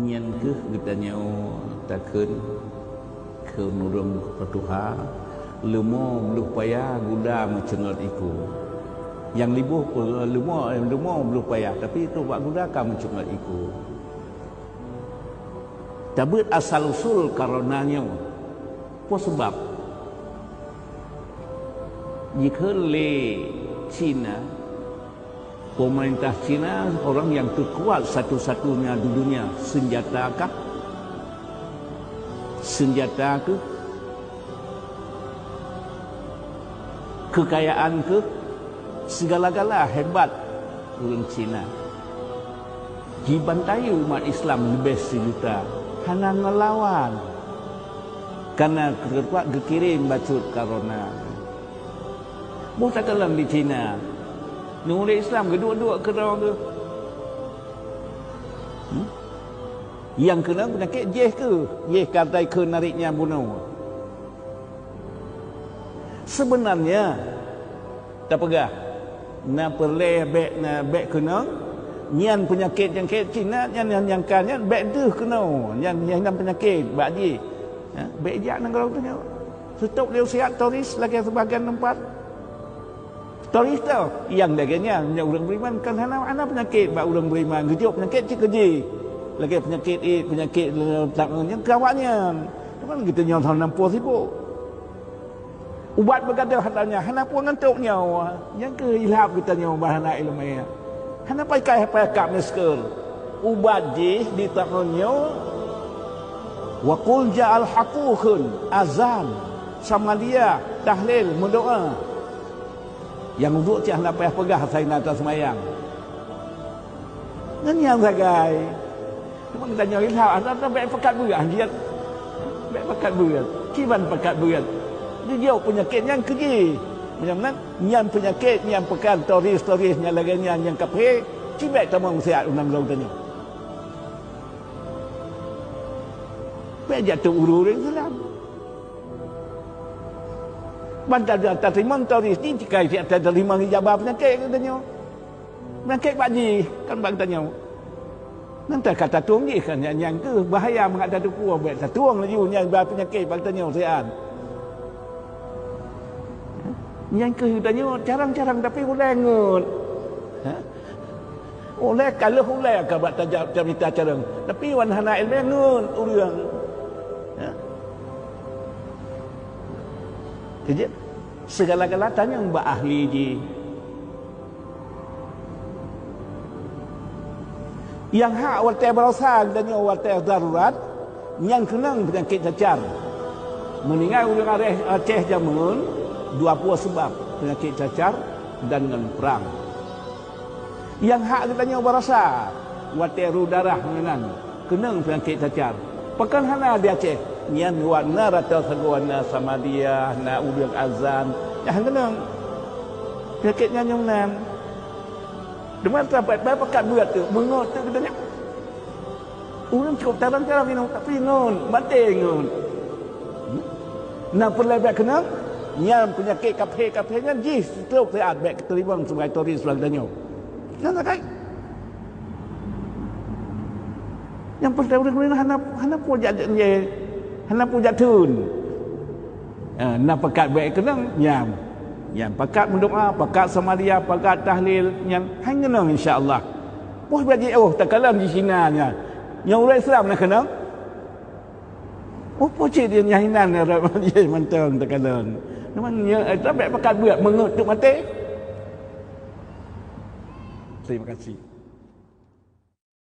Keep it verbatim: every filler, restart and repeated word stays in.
Nyan kheueh geutanyoe takheun keu ureuëng peutuha, leumo bloh paya guda meuceungot iku. Nyang liboh pe-, leumo, leumo bloh paya, tapi trok bak guda ka meuceungot iku. Tabeuet asal usul karena nyoe. Peue sabab? Jikheun lé Cina, pemerintah Cina orang yang terkuat satu-satunya di dunia. Senjata kah? Senjata keuh? Kekayaan keuh? Segala-gala hebat ureuëng Cina. Jibantai umat Islam leubeh sijuta, hana ngelawan. Karena keureupak geukirém bacut karena. Boh takalon di Cina. Nurut Islam geuduek-duek keudroe geuh. Hmm? Nyang keunong peunyakét jih kheueh, jih ka tai kheun narit nyang bunoe. Sebenarnya, tapeugah, na peureulée bék, na bék keunong, nyan peunyakét nyang kheun Cina, nyan, nyan nyang ka nyan bék deuh keunoe, nyan, nyan, nyan peunyakét bak jih. Ha, bék jak nanggroe tanyoe. Seutôt lé siat toris lagée sibagian teumpat. Toris tau, nyang lagée nyan, meunyoe ureuëng beriman kan hana, hana peunyakét bak ureuëng beriman, geujok peunyakét cit keu jih. Lagée peunyakét éh, peunyakét, eh, tak, nyan keu awak nyan. Cuman geutanyoe hana peue sibuk. Ubat beugadoh hana nyan, hana peue ngon tok nyoe. Nyang keu ilhab geutanyoe bah hana iéleumé. Hana pakai-pakai kap masker. Ubat jih di tahun nyoe, wa qul ja'al haqqu kheun, azan, samadiyah, tahlil, meudoá. Nyang uduk cit hana payah peugah asai na taseumayang. Ngon nyang sagai. Cuma geutanyoe ilhab, hana, hana bék pakat beuet, hanjeuet. Bék pakat beuet. Kiban pakat beuet. Geujok peunyakét nyan keu jih. Meunyoe meunan, nyan peunyakét nyang peukan toris-toris nyang lagée nyan nyang kaphé, cibék tamong siat u nanggroe tanyoe. Bék jatuh ureuëng Islam. Ban ta-, tateurimong toris jih, tikai siat tateurimong ijabah peunyakét geutanyoe. Peunyakét bak jih, kan bak geutanyoe. Nyan ka tatueng jih kan, nyan, nyan keuh bahaya mangat tateupeue, bék tatueng laju nyan ba peunyakét bak geutanyoe siat. Nyan keuh geutanyoe carang-carang tapi ulée ngon. Ha? Ulée ka lheueh ulée ka bak taja-, tamita carang, tapi wan hana iéleumé ngon ureuëng. Ha? Keujeuet, segala-gala tanyong bak ahli jih. Nyang hak watée baroesa geutanyoe watée darurat, nyang keunong peunyakét cacar. Meuninggai ureuëng Aceh, Aceh jameun, dua pue seubab peunyakét cacar dan ngon prang. Nyang hak geutanyoe baroesa watée rôh darah meunan keunong peunyakét cacar. Pakon hana di Aceh? Nyan wat na rata sagoe na samadiyah, na ureuëng azan, nyang keunong peunyakét nyan nyang nan. Teuma sapat bah pakat beuet tu, meungot tu geutanyoe. Ureuëng cukôp tarang-tarang inong, tapi ngon, maté ngon. Na peureulée bék keunong, nyan peunyakét kaphé-kaphé nyan jih stroke siat bék teurimong sibagai toris bak geutanyoe. Nyan sagai. Nyang peureulée ureuëng hana, hana peue jak, hana peue jak theun. Ha, na pakat bék keunong, nyan. Nyan pakat meudoá, pakat samadiyah, pakat tahlil, nyan hai ngeunong insya Allah. Boh bak jiôh takalon di Cina nyan. Nyang ureuëng Islam na keunong. Oh, po cit dia nyan hinan rot jih mantong takalon. Memang nyoe, eh, tabek pakat beuet meungeut tu maté. Terima kasih.